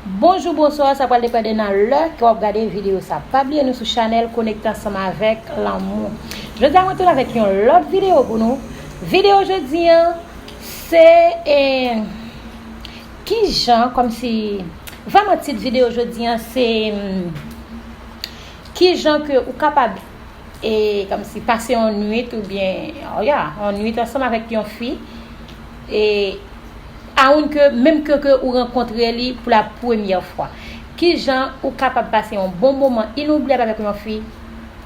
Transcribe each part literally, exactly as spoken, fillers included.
Bonjou, bonswa, sa pral depann de nan lè ke w ap gade videyo sa. Pa bliye nou sou chanèl Konekte Ansanm Avèk Lanmou. Jodi a mwen tounen avèk yon lòt videyo pou nou. Videyo jodi an, se, eh, kijan, kòmsi, vrèman tit videyo jodi an, se, hmm, kijan ke ou kapab, eh, kòmsi, pase yon nwit oubyen, oh yeah, yon nwit ansanm avèk yon fi, eh, aoun ke, menm ke, ke ou rankontre li pou la premyè fwa. Kijan ou kapab pase yon bon moman inoubliyab avèk yon fi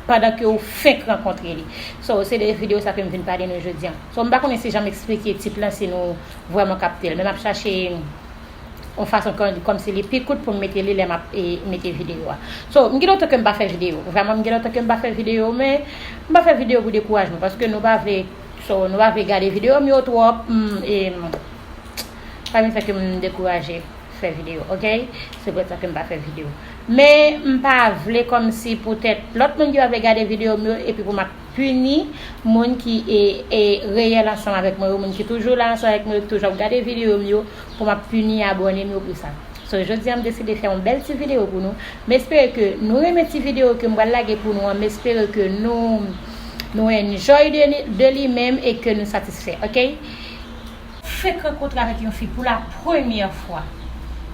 pandan ke ou fenk rankontre li? So, se de videyo sa ke m vin pale nou jodi an. So, m pa konnen si jan m eksplike tit lan, si nou vrèman kapte l. Men m ap chache yon fason kò-, kòmsi li pi kout pou m mete li lè m ap, e, mete videyo a. So, m gen lontan ke m pa fè videyo. Vrèman, m gen lontan ke m pa fè videyo, men m pa fè videyo pou dekourajman, paske nou pa vle, so, nou pa vle gade videyo m yo twòp, m, e, m, pa vin fè ke m dekouraje fè videyo, oke? Se pou sa ke m pa fè videyo. Men, m pa vle kòmsi poutèt lòt moun ki pa vle gade videyo m yo, epi pou m ap pini moun ki, e, e, reyèl ansanm avèk mwen yo, moun ki toujou la ansanm avèk mwen yo, ki toujou ap gade videyo m yo, pou m ap pini abòne m yo pou sa. So, jodi a, m deside fè yon bèl ti videyo pou nou. M espere ke nou renmen ti videyo ke m pral lage pou nou an. M espere ke nou, nou enjoy de, de li menm e ke nou satisfè, oke? Fenk rankontre avèk yon fi pou la premyè fwa,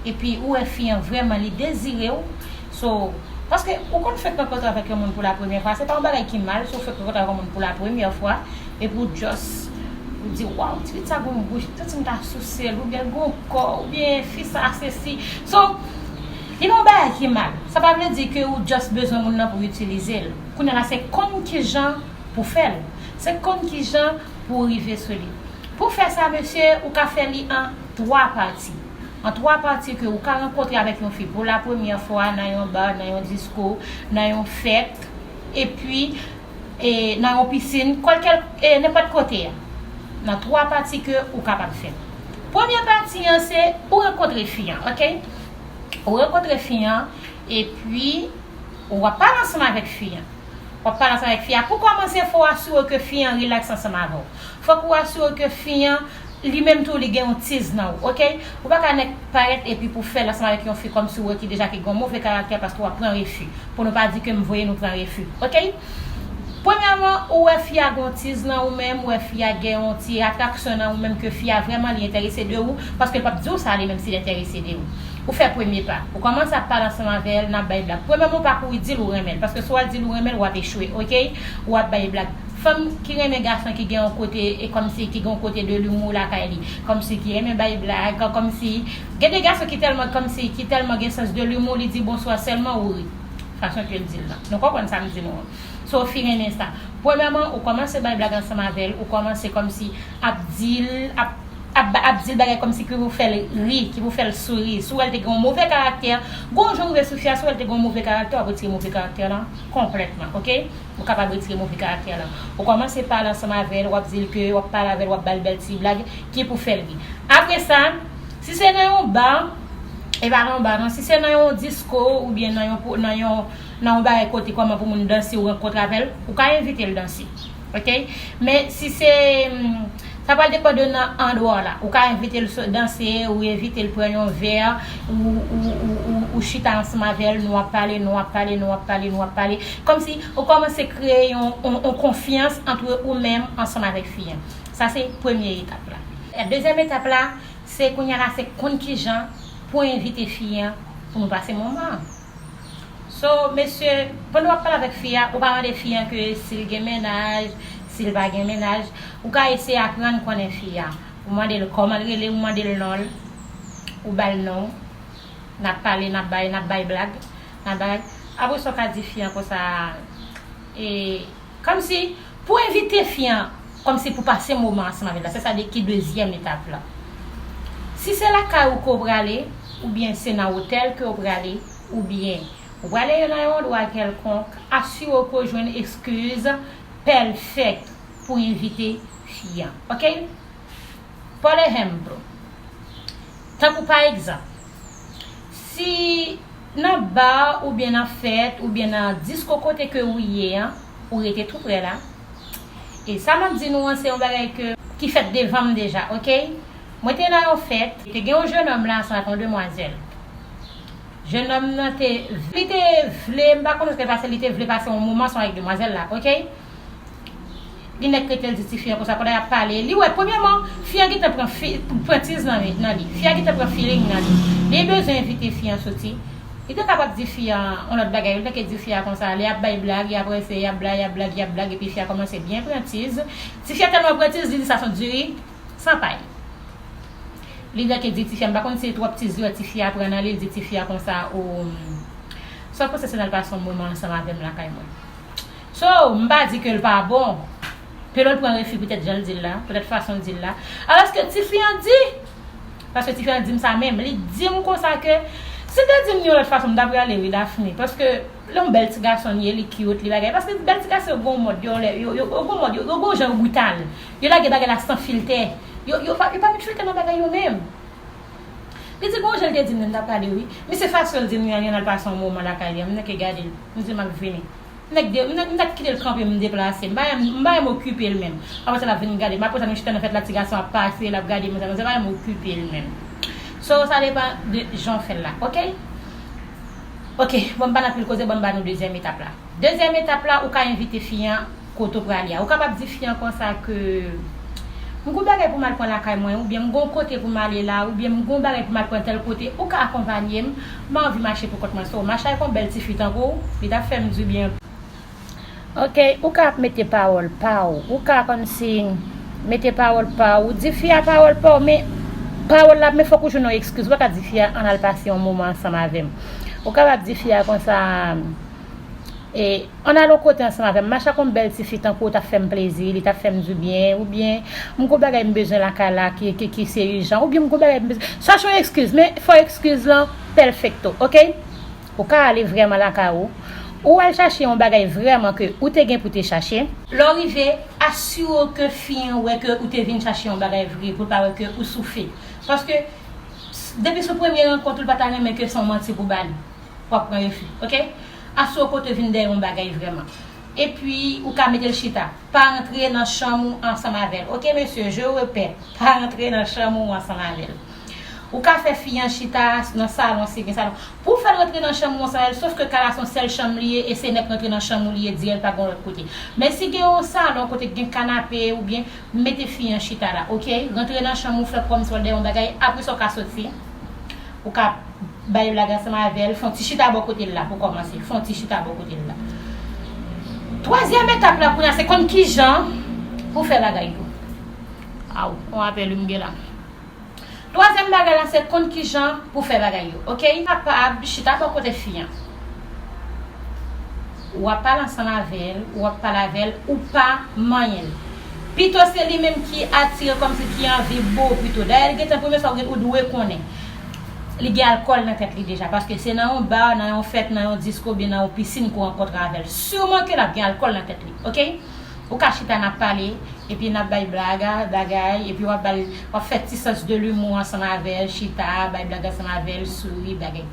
epi ou wè fi an vrèman li dezire w, so, paske ou konn fenk rankontre avèk yon moun pou la premyè fwa, se pa yon bagay ki mal si w fenk rankontre avèk yon moun pou la premyè fwa, epi w just, ou di, "Waw, ti fi sa gon bouch, tanti m ta souse l, oubyen gon kò, oubyen fi sa sesi." So, li pa yon bagay ki mal. Sa pa vle di ke ou just bezwen moun nan pou w itilize l. Kounye a la, se konn kijan pou fè l. Se konn kijan pou w rive sou li. Pou fè sa, mesye, ou ka fè li an twa pati. An twa pati ke ou ka rankontre avèk yon fi pou la premyè fwa nan yon ba, nan yon disko, nan yon fèt, epi, e, nan yon pisin, kwalkè, e, nenpòt kote a. Nan twa pati ke ou kapab fè. Premye pati an, se ou rankontre fi an, oke? Ou rankontre fi an, epi ou ap pale ansanm avèk fi an. W ap pale ansanm avèk fi a. Pou kòmanse, fò w asire w ke fi an rilaks ansanm avè w. Fòk ou asire w ke fi an, li menm tou, li gen yon tiz nan ou, oke? Ou pa ka nèk parèt epi pou fè l ansanm avèk yon fi kòmsi w wè ki deja ki gen yon move karaktè paske w ap pran refi. Pou nou pa di ke m voye nou pran refi, oke? Premyèman, ou wè fi a gen yon tiz nan ou menm, ou wè fi a gen yon ti atraksyon nan ou menm ke fi a vrèman li enterese de ou, paske l p ap di w sa li menm si l enterese de ou. Ou fè premye pa. Ou kòmanse ap pale ansanm avè l, n ap bay blag. Premyèman, ou pa kouri di l ou renmen l, paske si w al di l ou renmen l, w ap echwe, oke? W ap bay blag. Fanm ki renmen gason ki gen yon kote, e kòmsi ki gen yon kote de limou lakay li, kòmsi ki renmen bay blag, kòmsi, gen de gason ki tèlman, kòmsi ki tèlman gen sans de limou, li di bonswa sèlman ou ri. Fason ke l di l lan. Nou konprann sa m di nou an. So, fi renmen sa. Premyèman, ou kòmanse bay blag ansanm avè l, ou kòmanse kòmsi ap di l, ap, ap, ap di l bagay kòmsi ki pou fè l ri, ki pou fè l souri. Si w wè l te gen yon move karaktè, gon jou w rive sou fi a, si w wè l te gen yon move karaktè, w ap retire move karaktè lan konplètman, oke? Ou kapab retire move karaktè lan. Ou kòmanse pale ansanm avè l, w ap di l ke w ap pale avè l, w ap ba l bèl ti blag ki pou fè l ri. Apre sa, si se nan yon ba, e pa nan yon ba non, si se nan yon disko oubyen nan yon, nan yon, nan yon bagay kote kòman pou moun danse ou rankontre avè l, ou ka envite l danse. Oke? Men si se, hmm, sa pral depann de nan andwa w la. Ou ka envite l so-, danse, ou envite l pran yon vè, ou, ou, ou, ou, ou chita ansanm avè l, nou ap pale, nou ap pale, nou ap pale, nou ap pale. Kòmsi ou kòmanse kreye yon, yon, yon konfyans ant ou menm ansanm avèk fi an. Sa se premye etap la. Dezyèm etap la, se kounye a la, se konn kijan pou envite fi an pou nou pase moman an. So, mesye, pandan w ap pale avèk fi a, ou pa mande fi an ke si l gen mennaj, si l pa gen mennaj. Ou ka eseye aprann konnen fi a. Ou mande l kòman l rele, ou mande l non l, ou ba l non w. N ap pale, n ap bay, n ap bay blag, n ap bay. Apre sa, w ka di fi an konsa, e, kòmsi, pou envite fi an, kòmsi pou pase moman ansanm avè l la. Se sa de, ki dezyèm etap la. Si se lakay ou ke w prale, oubyen se nan otèl ke w prale, oubyen ou prale nan yon andwa kèlkonk, asire w ke w jwenn eskiz pèfèk pou envite fi an. Oke? Por ehemplo, tankou pa egzanp, si nan ba oubyen nan fèt oubyen nan disko kote ke ou ye an, ou rete tou prè la. E sa m ap di nou an, se yon bagay ke, ki fèt devan m deja, oke? Mwen te nan yon fèt, te gen yon jennonm la ansanm ak yon demwazèl. Jennonm nan te, li te vle, m pa konn, se paske li te vle pase yon moman ansanm avèk demwazèl la, oke? Li nèk rete l di tifi an konsa, pandan y ap pale, li wè, premyèman, fi an gentan pran fi, pran tiz nan, nan li. Fi an gentan pran feeling nan li. Li bezwen envite fi an soti. Li te kapab di fi an yon lòt bagay, li te ke di fi an konsa, li ap bay blag, y ap rese, y ap blag, y ap blag, y ap blag, epi fi an kòmanse byen pran tiz. Tifi an tèlman pran tiz, li di sa se yon diri san pay. Li te ke di tifi an, m pa konn si se twòp tiz li wè tifi an pran nan li, li di tifi an konsa, ou, sa w panse si n al pase yon moman ansanm avè m lakay mwen? So, m pa di ke l pa bon. Pelo l pran refi poutèt jan l di l la, poutèt fason l di l la. Alòske tifi an di, paske tifi an di m sa menm, li di m konsa ke, si l te di m yon lòt fason, m ta prale wi, Daphne. Paske, l yon bèl ti gason l ye, li cute, li bagay. Paske bèl ti gason yo gon mòd, yo, yo, yo, yo gon mòd, yo, yo gon jan yo brital. Yo lage bagay la san filtè. Yo, yo pa, yo pa met filtè nan bagay yo menm. Li di gon jan l te di m nan, m ta prale wi. Misye fason l di m nan, li ann al pase yon moman lakay li an, m nèk gade l. M di m ap vini. M nèk de, m nèk, m nèk kite l kanpe, m deplase. M pa, m pa renmen okipe l menm. Apre sa l ap vin gade m. Apre sa nou chita nan fèt la, ti gason ap pase, l ap gade m, sa, m pa renmen okipe l menm. So, sa depann de jan w fè l la, oke? Oke, bon, m pa nan pil koze, bon, m ba nou dezyèm etap la. Dezyèm etap la, ou ka envite fi an kote w prale a. Ou kapab di fi an konsa ke, "M gon bagay pou m al pran lakay mwen," oubyen, "M gon kote pou m ale la," oubyen, "M gon bagay pou m al pran tèl kote, ou ka akonpanye m, m anvi mache pou kont mwen." So, mache ak yon bèl tifi tankou w, li t ap fè m dibyen. Oke, ou ka ap mete pawòl pa w, ou ka kòmsi mete pawòl pa w, ou di fi a pawòl pa w, men pawòl la, men fòk ou jwenn yon ekskiz, ou pa ka di fi a, "Ann al pase yon moman ansanm avè m." Ou kapab di fi a konsa, e, "Ann al yon kote ansanm avè m, mache ak yon bèl tifi tankou w t ap fè m plezi, li t ap fè m dibyen," oubyen, "M gon bagay m bezwen lakay la ki, ki, ki se ijan," oubyen, "M gon bagay m bezwen," chache yon ekskiz, men fò ekskiz lan pèfekto, oke? Ou ka ale vrèman lakay ou, ou al chache yon bagay vrèman ke ou te gen pou te chache. Lè w rive, asire w ke fi an wè ke ou te vin chache yon bagay vre, pou l pa wè ke ou soufe. Paske, s-, depi sou premye rankont ou, l pa ta renmen ke se yon manti pou ba li. W ap pran refi, oke? Asire w ke w te vin dèyè yon bagay vrèman. Epi, ou ka mete l chita. Pa rantre nan chanm ou ansanm avè l. Oke, mesye, je repèt, pa rantre nan chanm ou ansanm avè l. Ou ka fè fi an chita nan salon, si gen salon. Pou w fè l rantre nan chanm ou ansanm avè l, sof ke kay la se yon sèl chanm li ye, e se nèk rantre nan chanm ou li ye dirèk, pa gen yon lòt kote. Men si gen yon salon kote gen kanape, oubyen, mete fi an chita la, oke? Rantre nan chanm ou, fè kòmsi w al dèyè yon bagay, apre sa w ka soti. Ou ka bay blag ansanm avè l, fè yon ti chita bò kote l la pou kòmanse. Fè yon ti chita bò kote l la. Twazyèm etap la kounye a, se konn kijan pou fè bagay yo. Aw, yon apèl wi m gen la. Twazyèm bagay la, se konn kijan pou fè bagay yo, oke? Ou kapab chita bò kote fi an. W ap pale ansanm avè l, w ap pale avè l, ou pa manyen l. Pito se li menm ki atire kòmsi ki anvi bo w pito. Dayè, li gentan premye sa ou gen, ou dwe konnen. Li gen alkòl nan tèt li deja, paske se nan yon ba, nan yon fèt, nan yon disko, oubyen nan yon pisin ke w rankontre avè l. Siman ke l ap gen alkòl nan tèt li, oke? Ou ka chita n ap pale, epi n ap bay blaga, bagay, epi w ap ba l, w ap fè ti sans de limou ansanm avè l, chita, bay blag ansanm avè l, souri, bagay.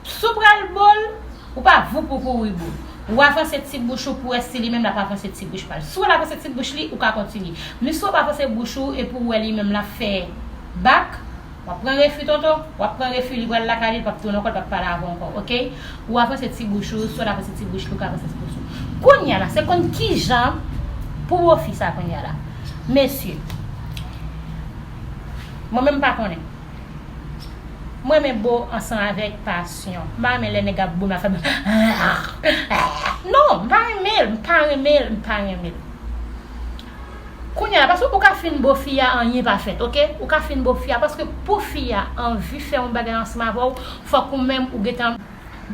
Si w pral bo l, ou pa voup ou kouri bo l. Ou avanse ti bouch ou pou wè si li menm l ap avanse ti bouch pa l. Si w wè l avanse ti bouch li, ou ka kontinye. Men si w pa avanse bouch ou epi w wè li menm l ap fè bak, w ap pran refi tonton, w ap pran refi, li pral lakay li, li p ap tounen ankò, li p ap pale avè w ankò, oke? Ou avanse ti bouch ou, si w wè l avanse ti bouch li, ou ka avanse ti bouch ou. Kounye a la, se konn kijan pou bo fi sa kounye a la. Mesye, mwen menm m pa konnen. Mwen renmen bo ansanm avèk pasyon. M pa renmen lè nèg ap bo m la fè m. Non, m pa renmen l, m pa renmen l, m pa renmen l. Kounye a la, paske ou ka fin bo fi a, anyen pa fèt, oke? Ou ka fin bo fi a, paske pou fi a anvi fè yon bagay ansanm avè w, fòk ou menm ou gentan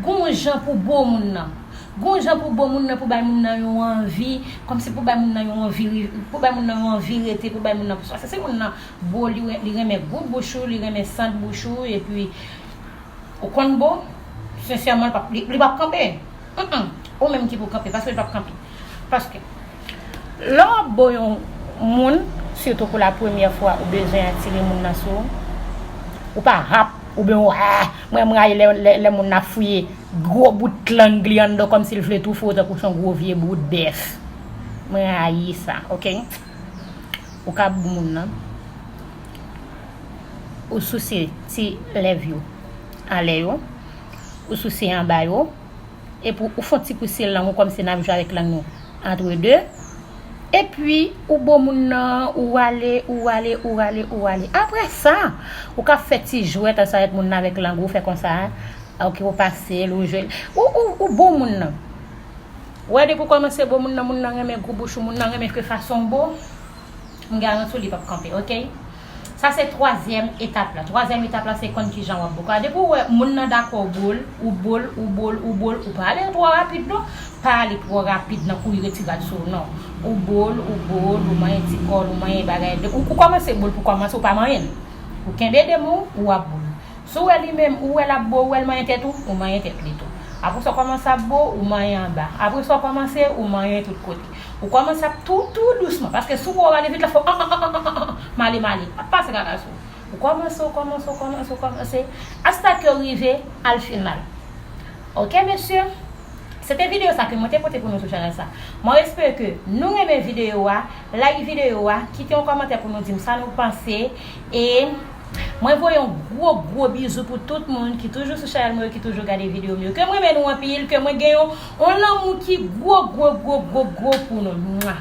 gon jan pou bo moun nan. Gon jan pou bo moun nan, pou bay moun nan yon anvi, kòmsi pou bay moun nan yon anvi, pou bay moun nan yon anvi rete, pou bay moun nan, paske si moun nan bo, li, li renmen gout bouch ou, li renmen sant bouch ou, epi ou konn bo, sensèman, li p ap, li, li p ap kanpe. Mm, mm. Ou menm ki pou kanpe, paske li p ap kanpe. Paske, lè w ap bo yon moun, sitou pou la premyè fwa ou bezwen atire moun nan sou ou, ou pa rap, oubyen w, ah, mwen, m rayi lè, lè, lè moun nan fouye gwo bout lang li anndan kòmsi l vle toufe w tankou se yon gwo vye bout bèf. Mwen rayi sa, oke? Ou ka bo moun nan. Ou souse ti lèv yo anlè yo. Ou souse anba yo. Epi ou fè yon ti pouse lang ou kòmsi n ap jwe avèk lang nou antre de. Epi ou bo moun nan, ou ale, ou ale, ou ale, ou ale. Apre sa, ou ka fè ti jwèt ansanm avèk moun nan avèk lang ou, fè konsa. Ok, ou pase l, ou jwe l. Ou, ou, ou bo moun nan. Ou wè depi ou kòmanse bo moun nan, moun nan renmen gou bouch ou, moun nan renmen ke fason w bo. M garanti w li p ap kanpe, ok? Sa se twazyèm etap la. Twazyèm etap la se konn kijan w ap bo. Depi w wè moun nan dakò w bo l, ou bo l, ou bo l, ou bo l, ou pa ale twò rapid non. Pa ale twò rapid nan kouri retire l sou w non. Ou bo l, ou bo l, ou manyen ti kò l, ou manyen bagay. Ou, ou kòmanse bo l pou kòmanse, ou pa manyen l. Ou kenbe de men w, ou ap bo l. Si w wè li menm, ou wè l ap bo, ou wè l manyen tèt ou, ou manyen tèt li tou. Apre sa w kòmanse ap bo, ou manyen anba. Apre sa w kòmanse, ou manyen tout kote. Ou kòmanse ap tou, tou dousman. Paske si w wè w ale vit la, fò an, an, an, an, an, an, male, male. Ap pase kaka sou ou. Ou kòmanse, ou kòmanse, ou kòmanse, ou kòmanse. Asta ke w rive al final. Ok, mesye? Se te videyo sa ke mwen te pote pou nou sou chanèl sa. Mwen espere ke nou renmen videyo a. Like videyo a. Kite yon kòmantè pou nou di m sa nou panse. E mwen voye yon gwo, gwo bizou pou tout moun ki toujou sou chanèl mwen yo, ki toujou gade videyo m yo. Ke mwen renmen nou anpil, ke mwen gen yon, yon lanmou ki gwo, gwo, gwo, gwo, gwo pou nou. Mwa.